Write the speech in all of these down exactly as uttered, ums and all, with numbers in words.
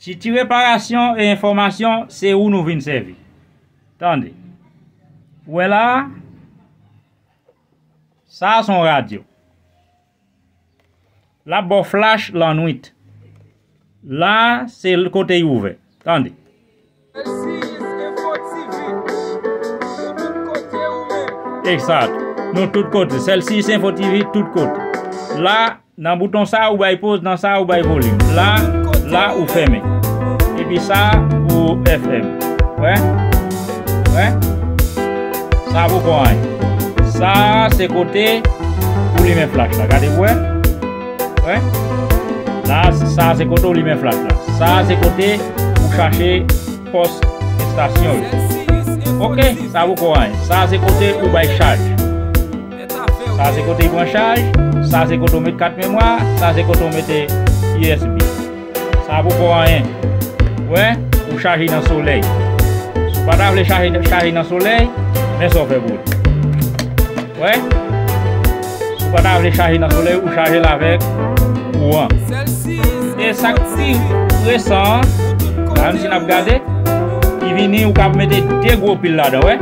Titi Reparasyon e Enfòmasyon, se ou nou vin sèvi. Tande. Ou wè la a? Sa a se yon radyo. L ap ba w flash lannwit. La a, se l kote y ouvè. Tande. Egzat. Nou tout kote. Cell six Info T V tout kote. La, nan bouton sa a, ou bay poz, nan sa a, ou bay volim. La, la, ou fèmen. Epi sa, pou F M. Wè? Wè? Sa poko anyen. Sa, se kote ou limen flash la. Gade pou wè. Wè? La, sa, se kote ou limen flash la. Sa, se kote ou chache pòs estasyon yo. Ok, sa poko anyen. Sa, se kote ou bay chaj. Sa, se kote li pran chaj. Sa, se kote ou met kat memwa. Sa, se kote ou mete U S B. Sa poko anyen. Wè, ou chaje nan solèy. Si w pa ta vle chaje, chaje nan solèy, men sa w fè pou li. Wè? Si w pa ta vle chaje nan solèy, ou chaje l avèk kouran. E sa k pi resan an, la menm si n ap gade, li vini, ou kab mete de gwo pil ladan, wè?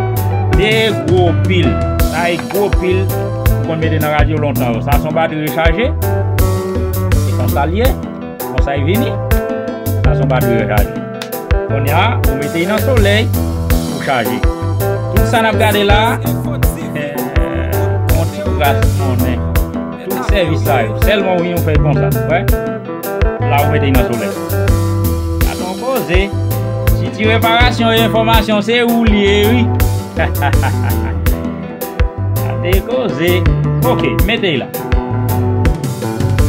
De gwo pil. Sa e gwo pil ou konn mete nan radyo lontan yo. Sa se yon batri rechaje. Se konsa l ye. Konsa l vini. Sa se yon batri rechaje. Kounye a, ou mete l nan solèy, ou chaje. Tout sa n ap gade la, eh, yon ti kras monnen. Tout sèvis sa yo, sèlman ou vini ou fè l konsa, wè. La ou mete l nan solèy. Gade yon koze. Titi Reparasyon e Enfòmasyon, se ou li ye, wi. Gade koze. Ok, mete l la.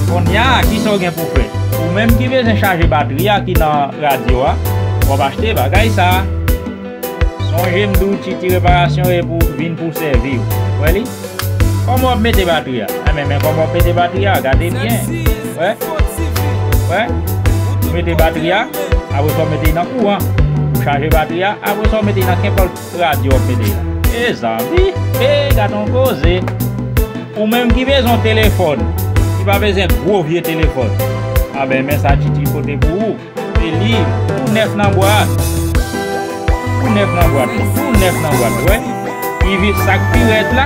Kounye a, kisa w gen pou fè? Ou menm ki bezwen chaje batri a ki nan radyo a, w ap achte bagay sa a. Sonje m di w Titi Reparasyon e pou, vin pou sèvi w. Wè li? Kòman w ap mete batri a? Enben, men kòman w ap mete batri a? Gade byen. Wè? Wè? Ou mete batri a, apre sa w mete l nan kouran. Ou chaje batri a, apre sa w mete l nan kenpòt radyo w ap mete la. Mezanmi, e gade yon koze. Ou menm ki bezwen yon telefòn, ki pa bezwen gwo vye telefòn. Anben, men sa Titi pote pou ou. Se li, tou nèf nan bwat. Tou nèf nan bwat, tou nèf nan bwat, wè. Li vin sa k pi rèd la.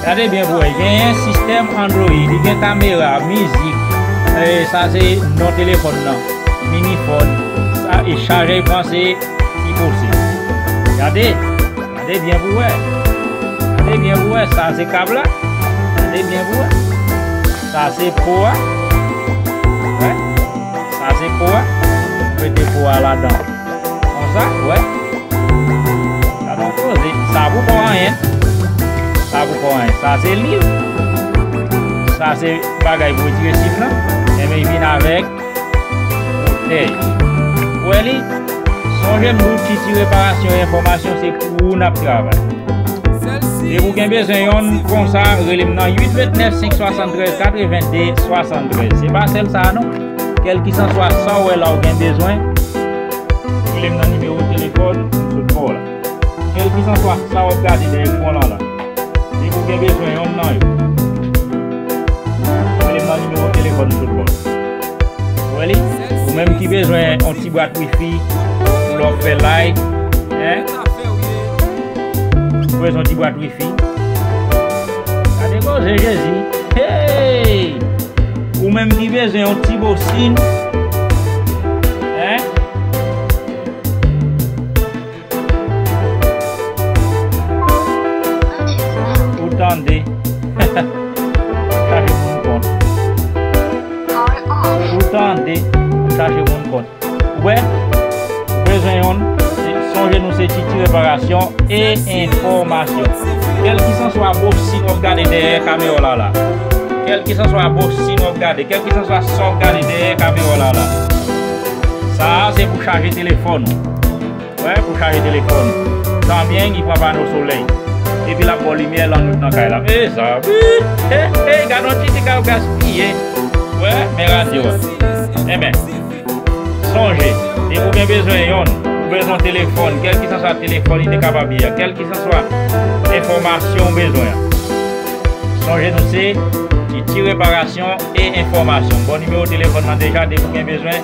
Gade byen pou wè, genyen sistèm Android, li gen kamera, mizik. E sa se non telefòn nan. Minifòn. Sa e chajè l pran se ki posib. Gade, gade byen pou wè. Gade byen pou wè, sa se kab la. Gade byen pou wè. Sa se po a. Wè. Sa se po a. Mete po a ladan. Konsa, wè. Gade yon koze. Sa pou kò anyen. Sa pou kò anyen. Sa se liv. Sa se bagay pou retire sif lan. Enben, li vin avèk bouteille. Ou wè li? Sonje m di w Titi Reparasyon e Enfòmasyon se pou ou n ap travay. Depi w gen bezwen yonn konsa, rele m nan uit vennèf senk swasanntrèz katrevenndez swasanntrèz. Se pa sèl sa a non. Kèlkisanswa sa w wè la ou gen bezwen, rele m nan nimewo telefòn m sot ba w la. Kèlkisanswa sa w ap gade dèyè ekran lan la, depi w gen bezwen yonn nan yo, rele m nan nimewo telefòn m sot ba w. Ou wè li? Ou menm ki bezwen yon ti bwat wifi pou lè w ap fè live, en? Ou bezwen yon ti bwat wifi? Gade koze Jezi. Hey! Ou menm ki bezwen yon ti bosin, en? Ou tande. Chache moun kont. Ou tande. Chache moun kont. Ou wè? Ou bezwen yonn. Sonje nou se Titi Reparasyon e Enfòmasyon. Kèlkisanswa bosin w ap gade dèyè kamera w la la. Kèlkisanswa bosin w ap gade. Kèlkisanswa sa w ap gade dèyè kamera w la la. Sa a se pou chaje telefòn ou. Wè, pou chaje telefòn ou. Tanbyen, li pran pano solèy. Epi l ap ba w limyè lannwit nan kay la. Mezanmi! Hey, hey, gade yon Titi k ap gaspiye. Wè, men radyo a. Enben, sonje, depi w gen bezwen yonn, ou bezwen yon telefòn, kèlkisanswa telefòn li te kapab ye, kèlkisanswa enfòmasyon ou bezwen an. Sonje nou se Titi Reparasyon e Enfòmasyon. Bon nimewo telefòn nan deja, depi w gen bezwen,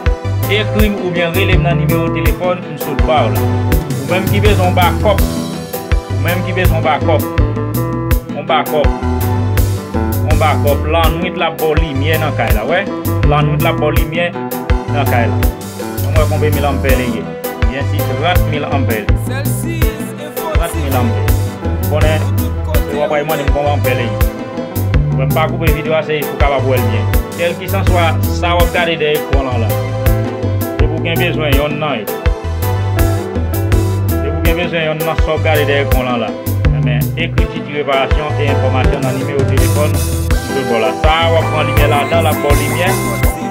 Ekri m oubyen rele m nan nimewo telefòn m sot ba w la. Ou menm ki bezwen yon bakòp, ou menm ki bezwen yon bakòp, yon bakòp, yon bakòp, lannwit l ap ba w limyè nan kay la, wè? Lannwit l ap ba w limyè nan kay la. Ann wè konbyen mil anpè li ye. Byen si trant mil anpè li. Trant mil anpè. Konnen, se w ap mande m konbyen anpè li ye. Mwen pa koupe videyo a, se pou w kapab wè l byen. Kèlkisanswa sa w ap gade dèyè ekran lan la. Depi w gen bezwen yonn nan yo. Depi w gen bezwen yonn nan sa w ap gade dèyè ekran lan la. Ebyen, ekri ti reparasyon e enfòmasyon nan nimewo telefòn m sot ba w la. Sa a, w ap pran limyè ladan, l ap ba w limyè,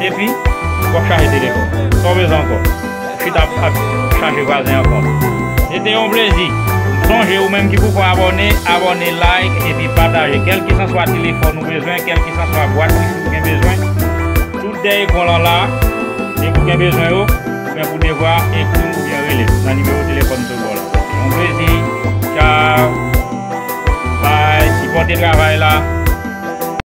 epi w ap chaje telefòn. Sa w bezwen ankò? Chita ap, ap chaje vwazen ankò. Se te yon plezi. Sonje, ou menm ki poko abòne, abòne, like, epi pataje. Kèlkisanswa telefòn ou bezwen, kèlkisanswa bwat ki ou gen bezwen, tout dèyè ekran lan la, depi ou gen bezwen yo, ou gen pou devwa ekri m oubyen rele m nan nimewo telefòn m sot ba w la. Se yon plezi. Tchaw. Bay, sipòte travay la.